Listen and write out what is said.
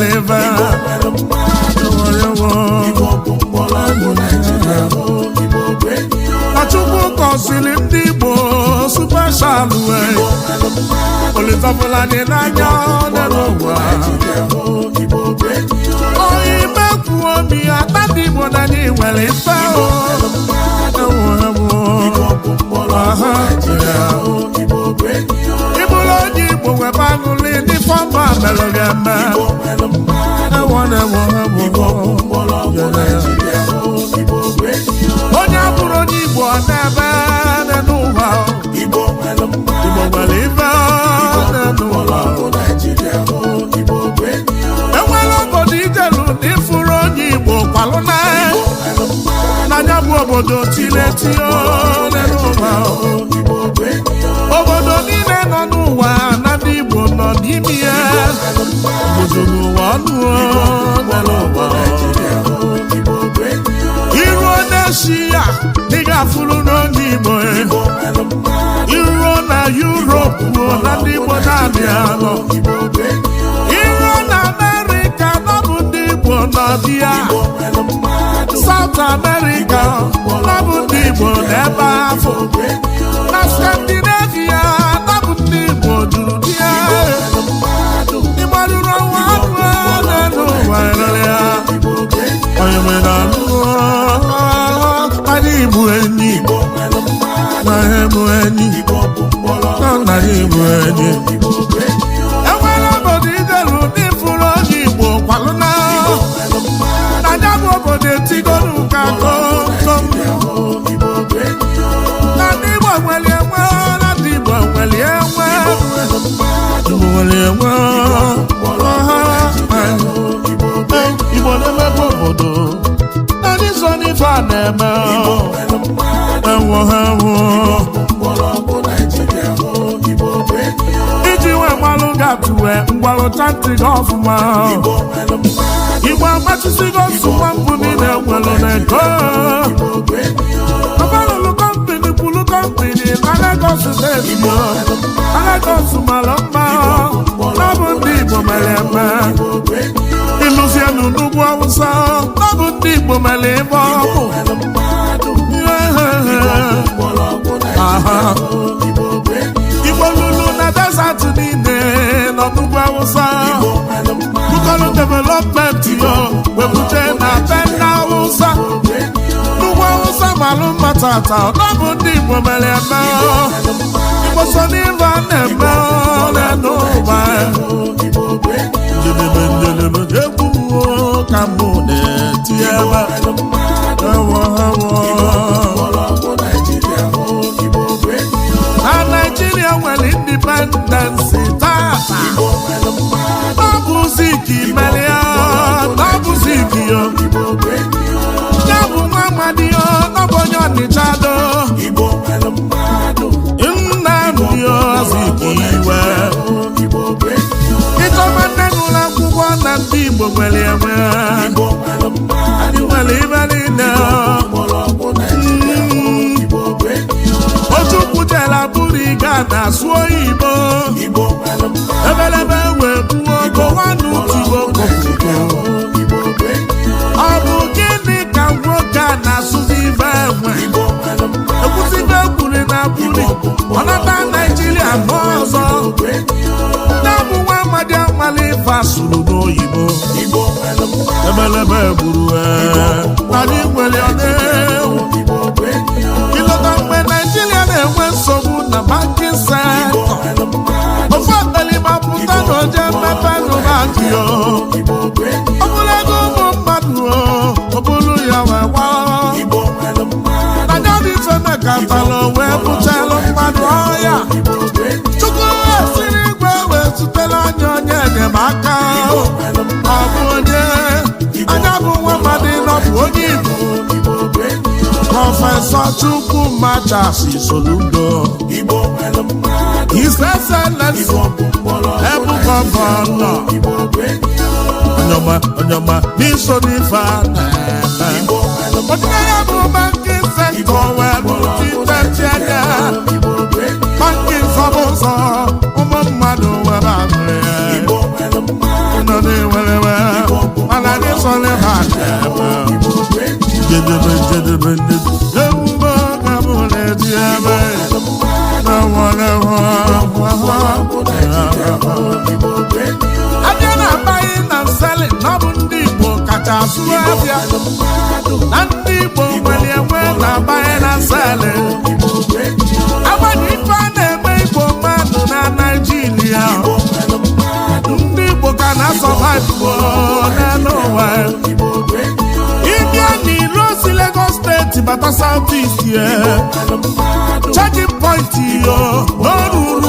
nwere ife. Igbo nwere mmadụ. Ewo. Igbo bụ mgbọrọgwụ Naijiria o. Igbo bụ enyi o. Na Chukwu gọziri ndị Igbo special wee. Igbo nwere mmadụ. Olitọbụla anyị n'anya n'ụwa. Naijiria o. Igbo bụ enyi o. Oyi mekwuo omi ata, ndị Igbo na anyị nwere ife o. Ewo, ewo. Igbo bụ mgbọrọgwụ Naijiria o. Igbo bụ enyi o. Ịbụrụ onye Igbo, nwebe aṅụrị ndị fọma mere gị eme. Igbo nwere mmadụ. Ewo na ewo. Igbo Ewo. bụ mgbọrọgwụ Naijiria o. Igbo bụ enyi o. Onye abụrụ onye Igbo n'ebe n'ụwa. Igbo nwere mmadụ. Igbo nwere ife n'ụwa. Mgbọrọgwụ Naijiria o. Igbo bụ enyi o. Enwere obodo ijelu na ịfụrụ onye Igbo, kwalụ na Igbo nwere mmadụ. n'anya bụ obodo tiletio n'ụwa. Igbo bụ enyi o. Obodo niile nọ n'ụwa na ndị Igbo nọ n'ime ya. Obodo n'ụwa ọnụ n'ụwa. Naijiria o. Igbo bụ enyi o. Iruo n'Eshia, ị ga-afụrụ n'onye Igbo. Igbo nwere mmadụ. Iruo na Yuropu, na ndị Igbo na-abịa anọ. Igbo bụ enyi o. Iruo na Amerịka, nọbụ ndị Igbo nọ dị ya. Igbo nwere mmadụ. South America, nọbụ ndị Igbo n'ebe afọ. Igbo bụ enyi o. Na Scandinavia, nọbụ ndị Igbo juru di ya. Ịgbarụrụ ọnwa anụ n'elu ụwa ya. Igbo bụ enyi o. Onye nwere anụ, anyị bụ enyi. Igbo nwere mmadụ. Na anyị bụ enyi. Igbo bụ mgbọrọgwụ. Na anyị bụ enyi. Igbo bụ enyi o. Enwere obodo ijelu ndị fụrụ onye Igbo, kwalụ na Nwere mmadụ. na ya bụ obodo etigolu ka komkom. Igbo bụ enyi o. Na ndị Igbo nwere enwe, na ndị Igbo nwere enwe. Nwere mmadụ. Igbo nwere enwe. Igbo bụ enyi. Igbo na-emepe obodo, na ndị so n'ife a na-eme. Nwere mmadụ. Ewo, ewo. Mgbọrọgwụ Naijiria o. Igbo bụ enyi o. Iji wee gbalụ gatụwe mgbalụcha ntị gị ọfụma. Igbo nwere mmadụ. Igbo agbachisigo nsogbu mbụ niile nwere n'ego. Igbo bụ enyi o. Ọbalụlụ company kwulu company na Lagos Steeti o. Na Lagos mara mma, n'ọbụ ndị Igbo mere eme. Igbo bụ enyi o. Ịlụzienụ n'ugwu Awụsa, n'ọbụ ndị Igbo mere ebe ọkụ. Nwere mmadụ. Mgbọrọgwụ Naijiria o. Igbo bụ enyi o. Igbo lulu na desert niile nọ n'ugwu Awụsa. Igbo nwere mmadụ. Bukọlụ development yo webuje na be ndị Awụsa. Bụ enyi o. N'ugwu Awụsa malụ mma tata, n'ọbụ ndị Igbo mere eme. Igbo so n'ife a na-eme n'ụwa. Igbo bụ enyi o. Njedebe njedebe egwu m ka mụ na-eti ebe. Nwere mmadụ. Ewo, ewo. Mgbọrọgwụ Naijiria o. Igbo bụ enyi o. Na Naijiria nwere independence tata, Igbo nwere mmadụ. n'ọbụ Zik mere ya, n'ọbụ Zik yo. Igbo bụ enyi o. Ya bụ nwa amadi yo, n'ọbụ onye Ọnịcha do. Igbo nwere mmadụ. Nnamdi Azikiwe. Igbo bụ enyi o. Ịchọba nne n'ụlọ akwụkwọ, na ndị Igbo nwere enwe. Igbo nwere mmadụ. Anyị nwere ibe niile. Mgbọrọgwụ Naijiria o. Igbo bụ enyi o. Ojukwu jere bụrụ ịga na-asụ oyibo. Igbo nwere mmadụ. Ebelebe wee gbuo Gowanu tigbo kopuko. Igbo bụ enyi o. Ọ bụ gịnị ka nwoke a na-asụzi ife enwe? Igbo nwere mmadụ. Ekwusibe ekwuri na buri ọnata Naijiria n'ọzọ. Bụ enyi o. Na-abụ nwa amadi amali ife asụrụ n'oyibo. Igbo nwere mmadụ. Ebelebe gburu anyị nwere ọdịwu. Igbo bụ enyi o. Ịlọta mgbe Naijiria na-enwe nsogbu na banking sector, Nwere mmadụ. ofe ọdịlịma pụta na oje mmepe nụ bank yo. Igbo bụ enyi Ọ bụrụ ego ụmụ mmadụ o, ọ bụrụ ya wee gbaa. Igbo nwere mmadụ. Anya dị ife mekatara wee bụchalụ mmadụ ọya. Igbo bụ enyi. Chukwu esiri igwe wee zutere anya onye enyemaka. Nwere mmadụ. Ọ bụ onye anya bụ nwa mmadụ nọ bụ onye Igbo. Igbo bụ enyi o. Professor Chukwuma Charles Soludo. Igbo nwere mmadụ. His Excellency. Igbo bụ mgbọrọgwụ. Ebu Governor. Igbo bụ enyi o. Onyoma onyoma n'iso n'ife a na-eme. Igbo nwere mmadụ. Ọdịnaya bụ banking sector wee bụrụ anya. Igbo bụ enyi. Banking sọbụ ụzọ ụmụ mmadụ were aṅụrị. Igbo nwere mmadụ. Nọ na-ewere. Njedebe, njedebe, njedebe. Emume ka mụ na-eji ebe. Mgbọrọgwụ Naijiria o, Igbo bụ enyi o. Abịa na buying na selling, na ọ bụ ndị Igbo kacha asụ abịa. Na ndị Igbo nwere enwe na buying na selling. Igbo bụ enyi o. Agbanyeghị ife a na-eme Igbo mmadụ na Naijiria, Igbo nwere mmadụ. ndị Igbo ka na-survive n'elu ụwa. Igbo bụ enyi o. Ịbịa n'ilo si Lagos Steeti bata South East ye, Nwere mmadụ. charging point yo n'olulu.